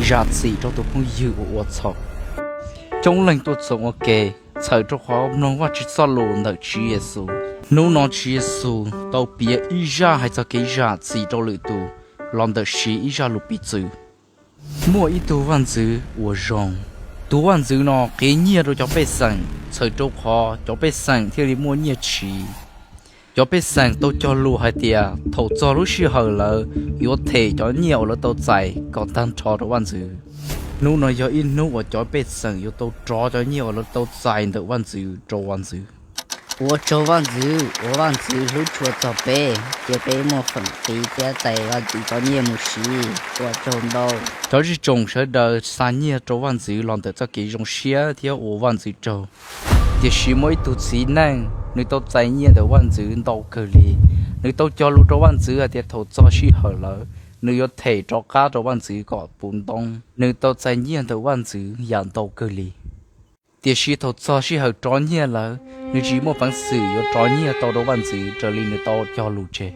zam txim rau tus phooj ywg uas ua txhaum. Coob leej tuaj txoos ua ke, txhawm rau qhov mloog Vajtswv txoj lus ntawm Tswv Yexus. Hnub no Tswv Yexus tau piav ib zaj hais txog kev zam txim rau lwm tus los ntawm siv ib zaj lus piv txwv. Muaj ib tug vaj ntxwv uas zoo. Tus vaj ntxwv no qiv nyiaj rau cov pej xeem, txhawm rau qhov cov pej xeem thiaj li muaj nyiaj siv. Cov pej xeem tau cog lus hais tias thaum txog lub sij hawm lawv yuav them cov nyiaj uas lawv tau txais kom tag nrho rau vaj ntxwv. Hnub no yog ib hnub uas cov pej xeem yuav tau rov cov nyiaj uas lawv tau txais ntawm vaj ntxwv rau vaj ntxwv. Ua tsaug vaj ntxwv uas vaj ntxwv hlub tshua txog peb, cia peb muaj feem qiv thiab txais vaj ntxwv cov nyiaj mus siv. Ua tsaug ntau. Cov zej tsoom sawv daws xa nyiaj rau vaj ntxwv los ntawm txoj kev zoo siab thiab ua vaj ntxwv tsaug. Tiam sis muaj ib tug txiv neej, nws tau txais nyiaj ntawm vaj ntxwv ntau kawg li. Nws tau cog lus rau vaj ntxwv hais tias thaum txog sij hawm lawm, nws yuav them rov qab rau vaj ntxwv kom puv ntoob. Nws tau txais nyiaj ntawm vaj ntxwv yam ntau kawg li. Tiam sis thaum txog sij hawm rov nyiaj lawm, nws tsis muaj peev xwm yuav rov nyiaj tau rau vaj ntxwv raws li nws tau cog lus tseg.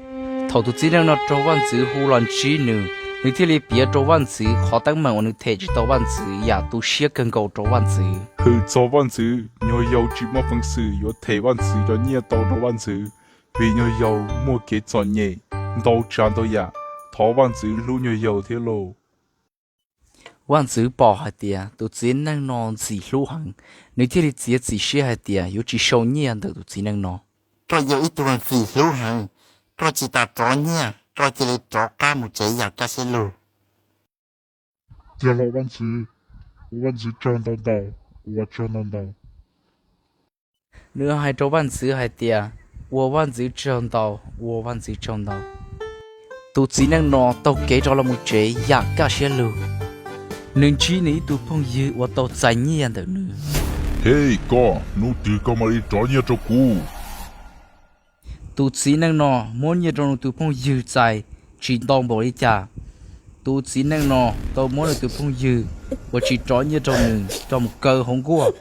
Thaum tus txiv neej no raug vaj ntxwv hu los ntsib nws, nws thiaj li piav rau vaj ntxwv qhov teeb meem uas nws them tsis tau vaj ntxwv yam tu siab kawg nkaus rau vaj ntxwv. Hwm txog vaj ntxwv, nyuag yaus tsis muaj peev xwm yuav them vaj ntxwv cov nyiaj tau rau vaj ntxwv, vim nyuag yaus muaj kev txom nyem ntau tsav ntau yam. Thov vaj ntxwv hlub nyuag yaus thiab lauj. Vaj ntxwv pom hais tias tus txiv neej no ntxim hlub heev, nws thiaj li txiav txim siab hais tias yuav tsis sau nyiaj ntawm tus txiv neej no. Koj yog ib tug ntxim hlub heev, koj tsis tas rov nyiaj, koj cia li rov qab mus tsev yam kaj siab lug. Tiag los vaj ntxwv, ua vaj ntxwv tsaug ntau ntau, ua tsaug ntau ntau. Nws hais rau vaj ntxwv hais tias, ua vaj ntxwv tsaug ntau, ua vaj ntxwv tsaug ntau. Tus txiv neej no taug kev rov los mus tsev yam kaj siab lug. Nws ntsib nws ib tug phooj ywg uas tau txais nyiaj ntawm nws. Hej koj, hnub twg koj mam li rov nyiaj rau kuv? Tus txiv neej no muab nyiaj rau nws tus phooj ywg txais tsis ntau npaum li cas. Tus txiv neej no tau muab nws tus phooj ywg uas tsis rov nyiaj rau nws coj mus kaw hauv nkuaj.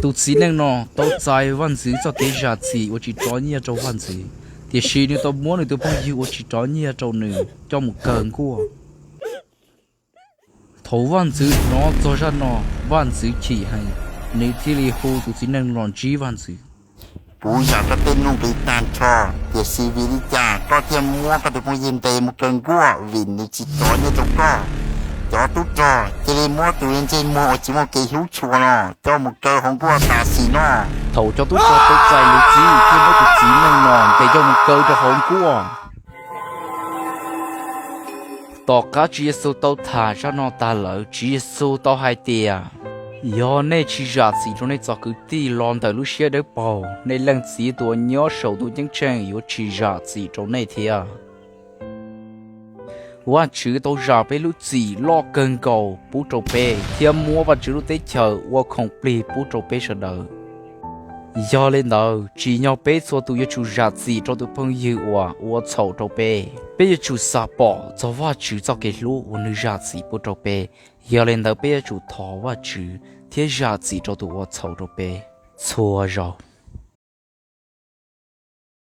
Tus txiv neej no tau txais vaj ntxwv txoj kev zam txim uas tsis rov nyiaj rau vaj ntxwv, tiam sis nws tau muab nws tus phooj ywg uas tsis rov nyiaj rau nws coj mus kaw nkuaj. Thaum vaj ntxwv hnov txog zaj no, vaj ntxwv chim heev, nws thiaj li hu tus txiv neej no los ntsib vaj ntxwv. Kuv zam koj tej nuj nqis tag nrho, tiam sis vim li cas koj thiaj muab koj tus phooj ywg ntes mus kaw nkuaj? Vim nws tsis rov nyiaj rau koj. Cov tub rog, cia li muab tus ntsej muag uas tsis muaj kev hlub tshua no coj mus kaw hauv nkuaj tam sim no. Thaum cov tub rog tau txais lus txib, thiaj muab tus txiv neej no ntes coj mus kaw rau hauv nkuaj. Tom qab Tswv Yexus tau tham zaj no tag lawm, Tswv Yexus tau hais tias, yog nej tsis zam txim rau nej txoj kwv tij los ntawm lub siab dawb paug, nej Leej Txiv tus uas nyob saum ntuj ceeb tsheej yuav tsis zam txim rau nej thiab. Vajtswv tau zam peb lub txim loj kawg nkaus pub rau peb thiab muab Vajtswv lub teb chaws ua khoom plig pub rau peb sawv daws. Yog li ntawd, tsim nyog peb txhua tus yuav tsum zam txim rau tus phooj ywg uas ua txhaum rau peb. Peb yuav tsum xam pom txog Vajtswv txoj kev hlub uas nws zam txim pub rau peb. Yog li ntawd, peb yuav tsum thov Vajtswv thiab zam txim rau tus ua txhaum rau peb txhua zaus.